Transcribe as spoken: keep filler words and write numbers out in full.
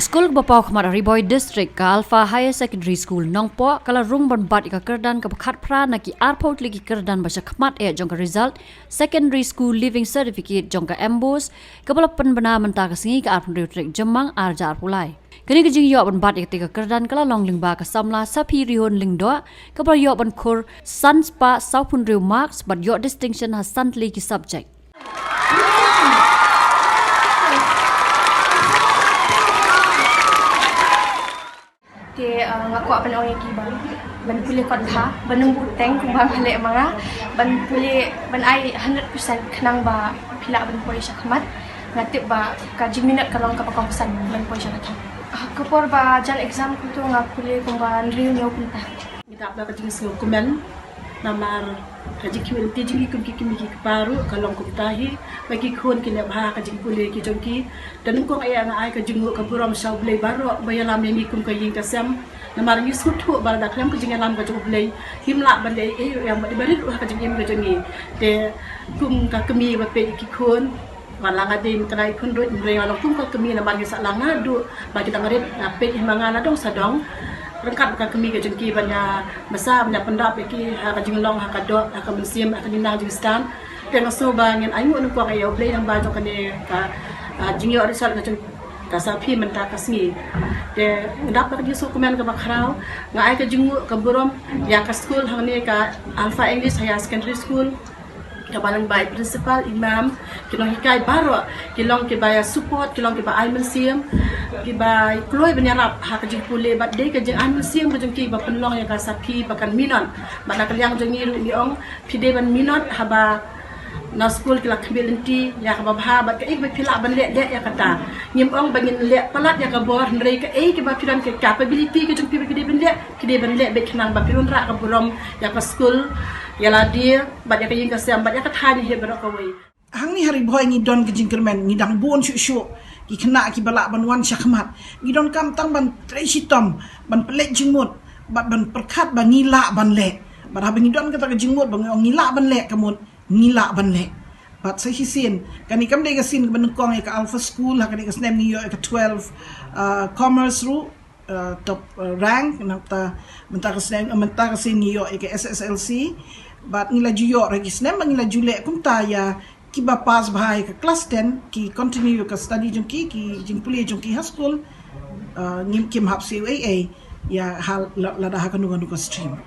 Skul kaba paw khmat ha Ri Bhoi District, ka Alpha Higher Secondary School Nongpoh, ka la rung ban bat ïa ka kyrdan kaba khatphra na ki arphew tylli ki kyrdan ba sha khmat eh jong ka result Secondary School Leaving Certificate jong ka MBOSE, kaba la pynbna mynta ka sngi, ka arphew hynriew tarik Jymmang ar hajar arphew lai. Kane ka jingïoh ban bat ïa katei ka kyrdan ka la long lyngba ka samla Saphi Rihun Lyngdoh, kaba la ïoh ban khur san spah sawphew hynriew marks bad ïoh distinction ha san tylli ki subject. Te, uh, nga kwah ban ong ïa ki ba ban pule kot bha, ban nang buteng kumba nga leh ma nga, ban pule, ban ai hundred percent khnang ba phi lah ban poi sha khmat. Nga tip ba ka jingminot ka long kaba kongsan ban poi sha ka thong. Ah, ka por ba jan exam kumto nga pule kumba hynriew hynñiew kynta. Ngi dap da ka jingsngewkmen namar ka jingkmen te jong ngi kum ki kmie ki kpa ruh ka long kumta hi, ba ki khun ki neh bha ka jingpule ki jong ki. Te nyngkong eh nga ai ka jingnguh ka burom sha U Blei baroh ba ïalam ïa ngi kum ka ïing ka sem. Namar ngi sngewthuh ba lada khlem ka jingïalam ka jong U Blei, ngim lah ban leh ei ei ruh ïa ba rit ruh ha ka jingim ka jong ngi. Te kum ka kmie ba peit ïa ki khun, ba la nga dei ma kane ka khun ruh, hynrei nga long kum ka kmie namar ngi sah lang naduh ba ki dang rit, nga peit ïa ma nga na dong sa dong. Ryngkat ka kmie ka jong ki ban ïa masa, ban ïa pyndap ïa ki ha ka jinglong, ha ka doh, ha ka mynsiem, ha ka jingnang jingstad. Te nga sngew ba ngin ainguh nyngkong ïa U Blei lyngba jong kane ka, ah, jingïoh result ka jong ka Saphi mynta ka sngi. Te nga dap da ka jingsngewkmen kaba khraw, nga ai ka jingnguh ka burom ïa ka skul hangne, ka Alpha English Higher Secondary School, kaba lyngba i principal, i ma'am, ki nonghikai baroh ki long kiba ïa support, ki long kiba ai mynsiem, kiba kloi ban ïarap ha ka jingpule, bad dei ka jingai mynsiem ka jong ki ba pynlong ïa ka Saphi ba kan minot. Bad na ka liang jong ngi ruh ngi ong, phi dei ban minot haba na skul ki la khmih lynti ïa kaba bha, bad kaei kaba phi lah ban leh, leh ïa kata. Ngim ong ba ngin leh palat ïa ka bor, hynrei kaei kaba phi don ka capability ka jong phi ba phi dei ban leh, phi dei ban leh beit khnang ba phin wanrah ka burom ïa ka skul, ïa lade, bad ïa ka ïing ka sem, bad ïa ka thaiñ hi baroh kawei. Hangne ha Ri Bhoi ngi don ka jingkyrmen, ngi dang bun shuh shuh ki khynnah kiba lah ban wan shakhmat. Ngi donkam tang ban trei shitom, ban pynleit jingmut, bad ban pyrkhat ba ngi lah ban leh. Bad haba ngi don kata ka jingmut ba ngi ong ngi lah ban leh, ka mut ngi lah ban leh. Bad sa shisien, kane kam dei ka sien kaba nyngkong ïa ka Alpha School, ha kane ka snem ngi ïoh ïa ka twelve, uh, commerce ruh, uh, top, uh, rank, nangta mynta ka snem, mynta ka sien ngi ïoh ïa ka S S L C. Bad ngi la ju ïoh ruh ki snem ba ngi la ju leh kumta ïa kiba pass bha ïa ka class ten, ki continue ïa ka study jong ki, ki jingpule jong ki ha skul, uh, ngim, kim hap siew ei ei ïa ha la, lada ha kano kano ka stream.